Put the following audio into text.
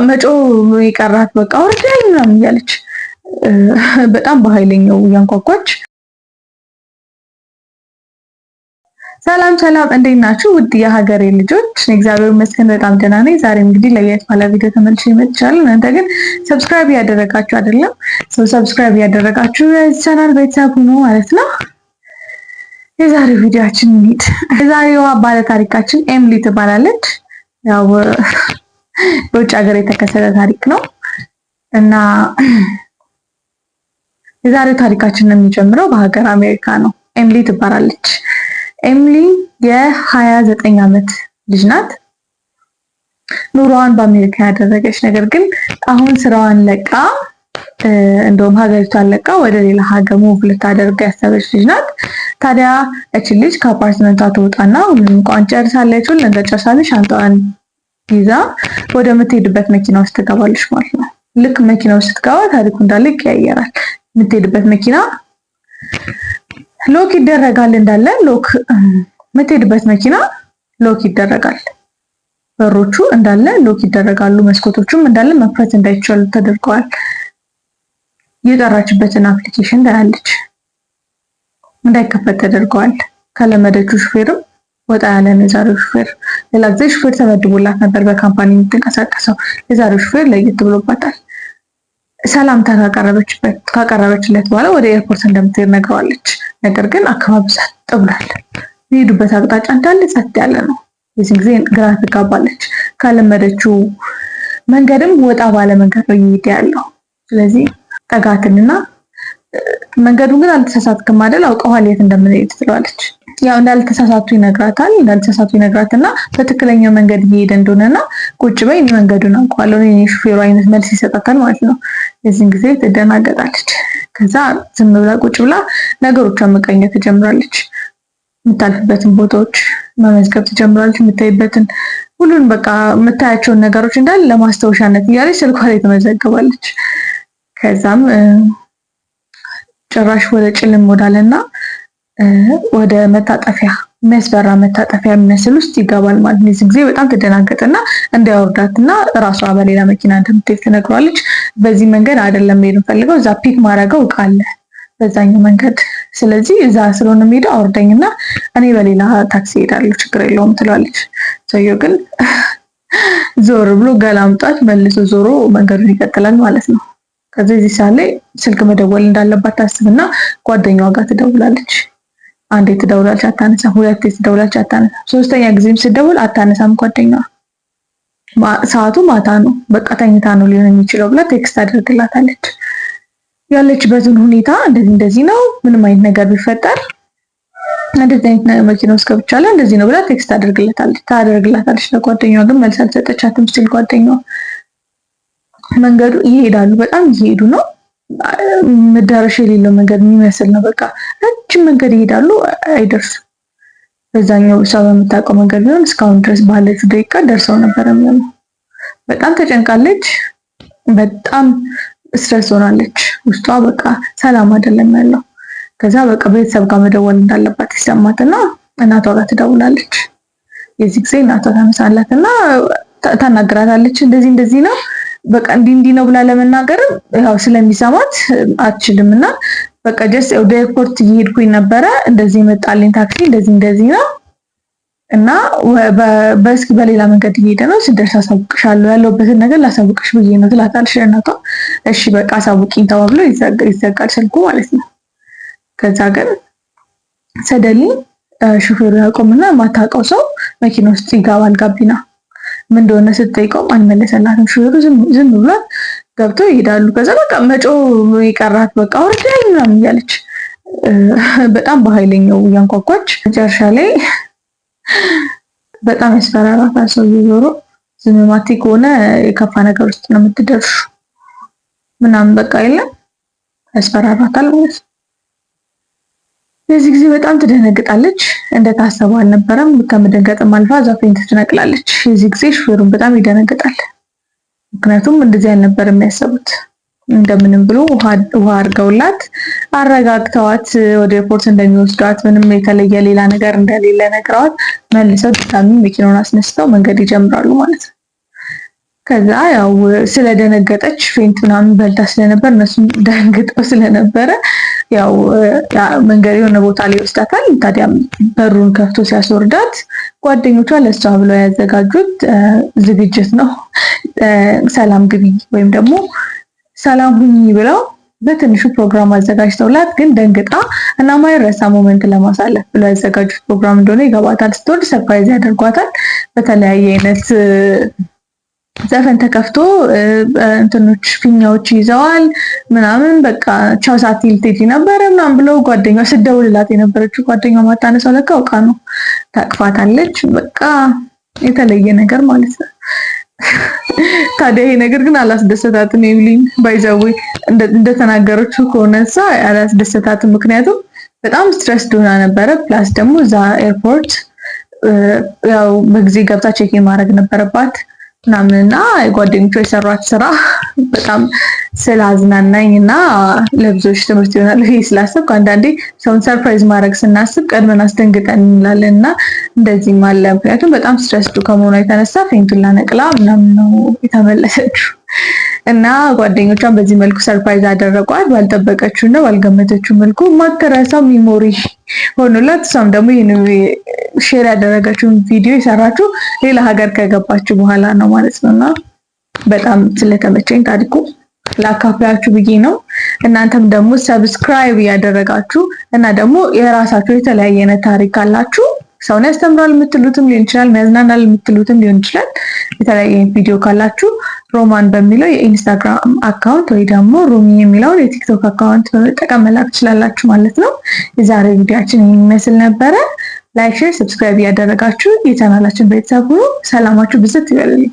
መጮህ የቀራት፣ በቃ አውርደኝ ምናምን እያለች በጣም በኃይለኛው እያንኳኳች። ሰላም ሰላም፣ እንዴት ናችሁ? ውድ የሀገሬ ልጆች፣ እግዚአብሔር ይመስገን በጣም ደህና ነኝ። ዛሬ እንግዲህ ለየት ባለ ቪዲዮ ተመልሼ መጥቻለሁ። እናንተ ግን subscribe እያደረጋችሁ አይደለም። So subscribe እያደረጋችሁ ቻናል ቤተሰብ ሁኑ ማለት ነው። የዛሬው ቪዲዮአችን እንሂድ። የዛሬዋ ባለ ታሪካችን ኤምሊ ትባላለች። ያው በውጭ ሀገር የተከሰተ ታሪክ ነው እና የዛሬው ታሪካችን የሚጀምረው በሀገር አሜሪካ ነው። ኤምሊ ትባላለች። ኤምሊ የ29 ዓመት ልጅ ናት። ኑሮዋን በአሜሪካ ያደረገች፣ ነገር ግን አሁን ስራዋን ለቃ፣ እንደውም ሀገሪቷን ለቃ ወደ ሌላ ሀገር move ልታደርግ ያሰበች ልጅ ናት። ታዲያ እች ልጅ ከአፓርትመንቷ ትወጣና ሁሉንም እቃዋን ጨርሳለች። ሁሉን ነገር ጨርሳለች። ሻንጣዋን ይዛ ወደምትሄድበት መኪና ውስጥ ትገባለች ማለት ነው። ልክ መኪና ውስጥ ስትገባ ታሪኩ እንዳለ ይቀያየራል። የምትሄድበት መኪና lock ይደረጋል። እንዳለ lock፣ የምትሄድበት መኪና lock ይደረጋል። በሮቹ እንዳለ lock ይደረጋሉ። መስኮቶቹም እንዳለ መክፈት እንዳይቻሉ ተደርገዋል። የጠራችበትን application ታያለች። እንዳይከፈት ተደርገዋል። ከለመደችው ሹፌርም ወጣ ያለ ነው የዛሬው ሹፌር። ሌላ ጊዜ ሹፌር ተመድቦላት ነበር በ company የምትንቀሳቀሰው። የዛሬው ሹፌር ለየት ብሎባታል። ሰላምታ ካቀረበችለት በኋላ ወደ airport እንደምትሄድ ነግረዋለች። ነገር ግን አካባቢው ጸጥ ብሏል። የሚሄዱበት አቅጣጫ እንዳለ ጸጥ ያለ ነው። የዚህ ጊዜ ግራ ትጋባለች። ካለመደችው መንገድም ወጣ ባለ መንገድ ነው እየሄደ ያለው። ስለዚህ ጠጋትንና መንገዱን ግን አልተሳሳትክም አይደል? አውቀዋል የት እንደምንሄድ ትለዋለች። ያው እንዳልተሳሳቱ ይነግራታል። እንዳልተሳሳቱ ይነግራትና በትክክለኛው መንገድ እየሄደ እንደሆነና ቁጭ በይ፣ እኔ መንገዱን አውቀዋለሁ፣ እኔ ሹፌሩ አይነት መልስ ይሰጣታል ማለት ነው። የዚህን ጊዜ ትደናገጣለች። ከዛ ዝም ብላ ቁጭ ብላ ነገሮቿን መቃኘት ትጀምራለች። የምታልፍበትን ቦታዎች መመዝገብ ትጀምራለች። የምታይበትን ሁሉን፣ በቃ የምታያቸውን ነገሮች እንዳለ ለማስታወሻነት እያለች ስልኳ ላይ ትመዘግባለች። ከዛም ጭራሽ ወደ ጭልም ወዳለና ወደ መታጠፊያ፣ የሚያስፈራ መታጠፊያ የሚመስል ውስጥ ይገባል ማለት ነው። የዚህ ጊዜ በጣም ትደናገጥና እንዲያወርዳትና እራሷ በሌላ መኪና እንደምትሄድ ትነግረዋለች። በዚህ መንገድ አይደለም መሄድ የምፈልገው፣ እዛ pick ማድረገው እቃ አለ በዛኛው መንገድ፣ ስለዚህ እዛ ስለሆነ የሚሄደው አውርደኝና እኔ በሌላ ታክሲ እሄዳለሁ፣ ችግር የለውም ትለዋለች። ሰውየው ግን ዞር ብሎ ገላምጧት መልሶ ዞሮ መንገዱን ይቀጥላል ማለት ነው። ከዚህ እዚህ ሰዓት ላይ ስልክ መደወል እንዳለባት ታስብና ጓደኛዋ ጋር ትደውላለች። አንዴ ትደውላለች፣ አታነሳም። ሁለቴ ትደውላለች፣ አታነሳም። ሶስተኛ ጊዜም ስትደውል አታነሳም ጓደኛዋ። ሰዓቱ ማታ ነው፣ በቃ ተኝታ ነው ሊሆን የሚችለው ብላ text አድርግላታለች። ያለችበትን ሁኔታ እንደዚህ እንደዚህ ነው፣ ምንም አይነት ነገር ቢፈጠር እንደዚህ አይነት መኪና ውስጥ ገብቻለሁ፣ እንደዚህ ነው ብላ text ታደርግላታለች። ለጓደኛዋ ግን መልስ አልሰጠቻትም። still ጓደኛዋ መንገዱ ይሄዳሉ፣ በጣም እየሄዱ ነው። መዳረሻ የሌለው መንገድ የሚመስል ነው። በቃ ረጅም መንገድ ይሄዳሉ፣ አይደርሱም። በዛኛው እሷ በምታውቀው መንገድ ቢሆን እስካሁን ድረስ ባለችው ደቂቃ ደርሰው ነበር የሚሆነው። በጣም ተጨንቃለች። በጣም stress ሆናለች። ውስጧ በቃ ሰላም አይደለም ያለው። ከዛ በቃ ቤተሰብ ጋር መደወል እንዳለባት ይሰማትና እናቷ ጋር ትደውላለች። የዚህ ጊዜ እናቷ ታነሳላትና ታናግራታለች። እንደዚህ እንደዚህ ነው፣ በቃ እንዲህ እንዲህ ነው ብላ ለመናገርም ያው ስለሚሰማት አትችልም። እና በቃ just ወደ airport እየሄድኩኝ ነበረ፣ እንደዚህ የመጣልኝ ታክሲ እንደዚህ እንደዚህ ነው እና በእስኪ በሌላ መንገድ እየሄደ ነው፣ ስደርስ አሳውቅሻለሁ፣ ያለሁበትን ነገር ላሳውቅሽ ብዬ ነው ትላታለች እናቷ። እሺ በቃ አሳውቂኝ ተባብሎ ይዘጋል ስልኩ ማለት ነው። ከዛ ግን suddenly ሹፌሩ ያቆምና የማታውቀው ሰው መኪና ውስጥ ይገባል ጋቢና። ምን እንደሆነ ስትጠይቀውም አልመለሰላትም። ሹፌሩ ዝም ብሏት ገብቶ ይሄዳሉ። ከዛ በቃ መጮህ የቀራት፣ በቃ አውርደኝ ምናምን እያለች በጣም በኃይለኛው እያንኳኳች መጨረሻ ላይ በጣም ያስፈራራታል። ሰውዬው ዞሮ ዝም ማቲ ከሆነ የከፋ ነገር ውስጥ ነው የምትደርሹ ምናምን በቃ የለም ያስፈራራታል ማለት ነው። በዚህ ጊዜ በጣም ትደነግጣለች። እንደታሰበው አልነበረም። ከመደንገጥም አልፋ እዛ faint ትነቅላለች። የዚህ ጊዜ ሹፌሩን በጣም ይደነግጣል። ምክንያቱም እንደዚህ አልነበረም የሚያሰቡት። እንደምንም ብሎ ውሃ አድርገውላት አረጋግተዋት ወደ airport እንደሚወስዷት፣ ምንም የተለየ ሌላ ነገር እንደሌለ ነግረዋት መልሰው ድጋሚ መኪናውን አስነስተው መንገድ ይጀምራሉ ማለት ነው። ከዛ ያው ስለደነገጠች faint ምናምን በልታ ስለነበር፣ እነሱም ደንግጠው ስለነበረ ያው መንገድ የሆነ ቦታ ላይ ይወስዳታል። ታዲያ በሩን ከፍቶ ሲያስወርዳት ጓደኞቿ ለእሷ ብለው ያዘጋጁት ዝግጅት ነው። ሰላም ግቢ ወይም ደግሞ ሰላም ሁኚ ብለው በትንሹ ፕሮግራም አዘጋጅተውላት፣ ግን ደንግጣ እና ማይረሳ moment ለማሳለፍ ብለው ያዘጋጁት ፕሮግራም እንደሆነ ይገባታል። ስትወርድ surprise ያደርጓታል። በተለያየ አይነት ዘፈን ተከፍቶ፣ እንትኖች ፊኛዎች ይዘዋል ምናምን፣ በቃ ቻው ሳትይ ልትሄጂ ነበረ ምናምን ብለው ጓደኛዋ ስደውልላት የነበረችው ጓደኛዋ ማታነሳው ለካ አውቃ ነው። ታቅፋታለች። በቃ የተለየ ነገር ማለት ነው። ታዲያ ይሄ ነገር ግን አላስደሰታትም። ኤምሊን by the way እንደተናገረችው ከሆነ እሷ አላስደሰታትም። ምክንያቱም በጣም stressed ሆና ነበረ። Plus ደግሞ እዛ airport ያው በጊዜ ገብታ check in ማድረግ ነበረባት ምናምን እና ጓደኞቿ የሰሯት ስራ በጣም ስላዝናናኝ እና ለብዙዎች ትምህርት ይሆናል ብዬ ስላሰብኩ፣ አንዳንዴ ሰውን surprise ማድረግ ስናስብ ቀድመን አስደንግጠን እንላለን እና እንደዚህም አለ። ምክንያቱም በጣም stressed ከመሆኗ የተነሳ faint ኡን ላነቅላ ምናምን ነው የተመለሰችው እና ጓደኞቿን በዚህ መልኩ surprise አደረጓት። ባልጠበቀችው እና ባልገመተችው መልኩ ማትረሳው memory ሆኖላት፣ እሷም ደግሞ ይህን share ያደረገችውን ቪዲዮ የሰራችው ሌላ ሀገር ከገባችው በኋላ ነው ማለት ነው። እና በጣም ስለተመቸኝ ታሪኩ ላካፍላችሁ ብዬ ነው። እናንተም ደግሞ subscribe እያደረጋችሁ እና ደግሞ የራሳችሁ የተለያየ አይነት ታሪክ ካላችሁ፣ ሰውን ያስተምራል የምትሉትም ሊሆን ይችላል፣ ያዝናናል የምትሉትም ሊሆን ይችላል። የተለያየ ቪዲዮ ካላችሁ ሮማን በሚለው የኢንስታግራም account ወይ ደግሞ ሮሚ የሚለውን የቲክቶክ account በመጠቀም መላክ ትችላላችሁ ማለት ነው። የዛሬ ቪዲዮአችን የሚመስል ነበረ። Like፣ share፣ subscribe እያደረጋችሁ የቻናላችን ቤተሰብ ሁኑ። ሰላማችሁ ብዝት ይበልልኝ።